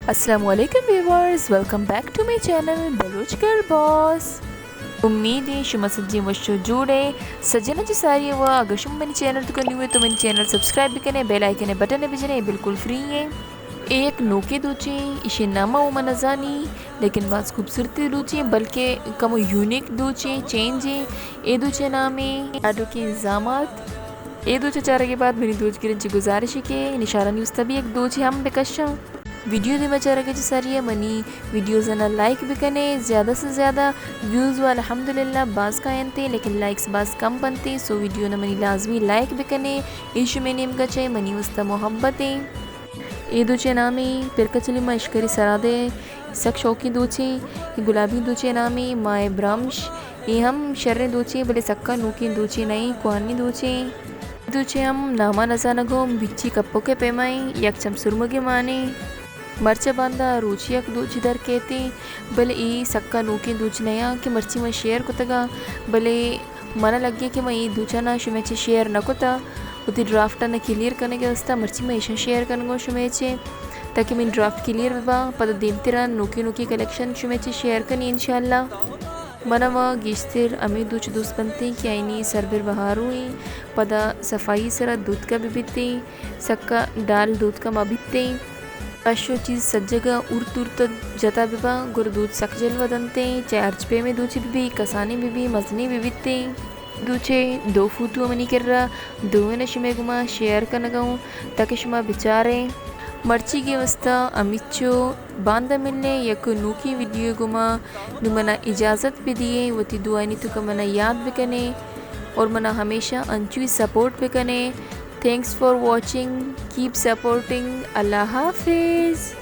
السلام علیکم viewers, welcome back to my channel Baloch girl boss. امید ایں شما سجیں وش و جوڑ ئے۔ سجناں چہ ساری ءَ وا، اگر شما منی چینل توکا نیو ئے تو منی چینل سبسکرائب بکنے، بیل آئیکن ءِ بٹن ءَ بجنے، بالکل فری ایں۔ اے یک نوکیں دوچے، ایشی نام ءَ وَ من نزانی، لیکن باز خوبصورتی دوچے، بلکہ کمو یونیک دوچے، چینج ایں۔ اے دوچے نام ایں آڈوکیں زامات۔ اے دوچ ءَ چارگ ءَ بعد منی دوچ گرن چہ گزارش ایں کہ نشارانی استا بھی یک دوچے ہم بکشاں۔ ویڈیو دیما چارگ ءَ چہ ساری ءَ منی ویڈیوز ءَ لائک بکنے، زیادہ سے زیادہ ویوز وا الحمدللہ باز کاینتے، لیکن لائکس باز کم بنتے، سو ویڈیو نا منی لازمی لائک بکنے، اے شمے نیمگا چہ منی استا محبت ایں۔ اے دوچے نام ایں پرکچلی ما اشکری سرادے، سک شوقیں دوچے، اے گلابی دوچے نام ایں ماہ برمش، اے ہم شریں دوچے، بلے سکا نوکیں دوچے نہ ایں، کوہنیں دوچے۔ دوچے ہم ناما نزانگوں، بچی کپوکے پیما ایں، یک چم سرمگے مانے۔ مرچا باندا روچی یک دوچی در کیتیں، بلے اے سکا نوکیں دوچ نیاں کہ مرچی من شیئر کتگا، بلے منا لگے کہ من اے دوچانا شمے چے شیئر نہ کتا، وتی ڈرافٹانا کلیئر کنگے واسطہ مرچی من ایشاں شیئر کنگوں شمے چے، تاکہ منی ڈرافٹ کلیئر ببا، پدا دیمترا نوکیں نوکیں کلیکشن شمے چے شیئر کنی انشاءاللہ۔ منا وا گیشتر ہمے دوچ دوست بنتیں کہ آئینی سربر بہارو ایں، پدا صفائی سرا دوتکا بہ بیتیں، سکا ڈال دوتکا مہ بیتیں۔ پش و چیز سجگا اورت اورت جتا ببا، گڑا دوچ سک جلوہ دنتیں، چاہے ہرچ پیمیں دوچے ببی، کسانیں ببی، مزنیں بہ بیتیں۔ دوچے دو فوٹو منی کرا، دوئیں شمے گما شیئر کنگا اوں، تاکہ شما بچاریں۔ مرچیگے واسطہ ہمیچو، باندا ملیں یک نوکیں ویڈیو گما۔ نوں منا اجازت بدیے، وتی دعائنی توکا منا یاد بکنے اور منا ہمیشہ انچوئی سپورٹ بکنے۔ Thanks for watching, keep supporting. اللہ حافظ۔